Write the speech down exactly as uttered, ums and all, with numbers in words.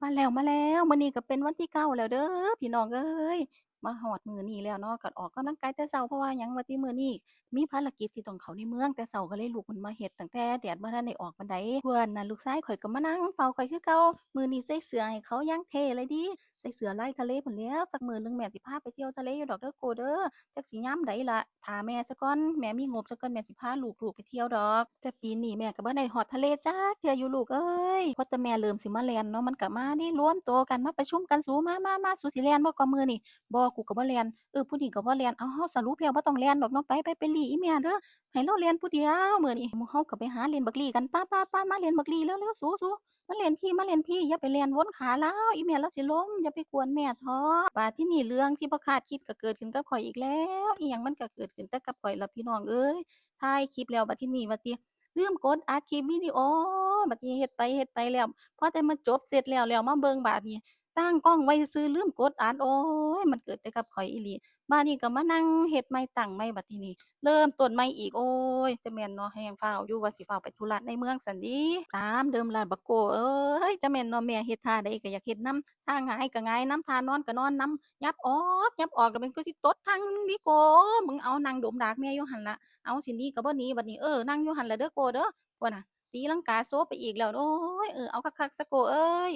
มาแล้ว มาแล้ว มื้อนี้ก็เป็นวันที่เก้าแล้วเด้อ พี่น้องเอ้ย มาฮอดมื้อนี้แล้วเนาะ ก็ออกกำลังกายแต่เช้า เพราะว่าหยังว่าติ มื้อนี้มีภารกิจที่ต้องเข้าในเมืองแต่เช้า ก็เลยลุกขึ้นมาเฮ็ดตั้งแต่แดดบ่ทันได้ออกปานใด ส่วนน่ะ ลูกชายข้อยก็มานั่งเฝ้าข้อยคือเก่า มื้อนี้ใส่เสื้อให้เขาอย่างเท่เลยเด้ ใส่เสื้อลายทะเลพู้นแหล้ว จักมื้อหนึ่งแม่สิพาไปเที่ยวทะเลอยู่ดอกเด้อโกเด้อ จักสิยามใดล่ะ ถ้าแม่ซะก่อน แม่มีงบซะก่อน แม่สิพาลูกๆไปเที่ยวดอก แต่ปีนี้แม่ก็บ่ได้ฮอดทะเลจักเทื่ออยู่ลูกเอ้ย พอแต่แม่เริ่มสิมาแล่นเนาะ มันก็มาเด้ รวมโตกันมาประชุมกัน สู มา มา มา สูสิแล่นบ่ก่อมื้อนี้ บ่ กูก็บ่แล่น เออ ผู้นี้ก็บ่แล่น เอ้า เฮาสรุปแล้วบ่ต้องแล่นดอกเนาะ ไป ไป ไปหลีอีแม่เด้อ ให้เลาแล่นผู้เดียวมื้อนี้ หมู่เฮาก็ไปหาเล่นบักหลีกัน ปะ ปะ ปะ มาเล่นบักหลีเร็วๆ สู สู มาเล่นพี้ มาเล่นพี้ อย่าไปแล่นวนขาลาว อีแม่ลาวสิล้ม อย่าไปกวนแม่เถาะ บาดทีนี้เรื่องที่บ่คาดคิดก็เกิดขึ้นกับข้อยอีกแล้ว อิหยังมันก็เกิดขึ้นแต่กับข้อยล่ะพี่น้องเอ้ย ถ่ายคลิปแล้วบาดทีนี้ว่าติ ลืมกดอัดคลิปวิดีโอ บาดนี้เฮ็ดไปเฮ็ดไปแล้ว พอแต่มาจบเสร็จแล้ว แล้วมาเบิ่งบาดนี้ ตั้งกล้องไว้ซื่อๆ ลืมกดอัด โอ๊ย มันเกิดแต่กับข้อยอีหลี บาดนี้ก็มานั่งเฮ็ดใหม่ ตั้งใหม่บาดทีนี้ เริ่มต้นใหม่อีก โอ๊ย แต่แม่นเนาะ แฮ่งฟ้าวอยู่ ว่าสิฟ้าวไปธุระในเมืองซั้นเด้ ตามเดิมล่ะบักโก้เอ้ย แต่แม่นเนาะ แม่เฮ็ดท่าใดก็อยากเฮ็ดนำ ท่าหงายก็หงายนำ ท่านอนก็นอนนำ ยับออก ยับออก แล้วมันก็สิตดทางหนึ่งเด้โก้ มึงเอานั่งดมดากแม่อยู่หั่นล่ะ เอาสิหนีก็บ่หนี บาดนี้ เออ นั่งอยู่หั่นล่ะเด้อโก้เด้อ พู้นน่ะ ตีลังกาโซไปอีกแล้ว โอ๊ย เออ เอาคักๆ ซะโก้เอ้ย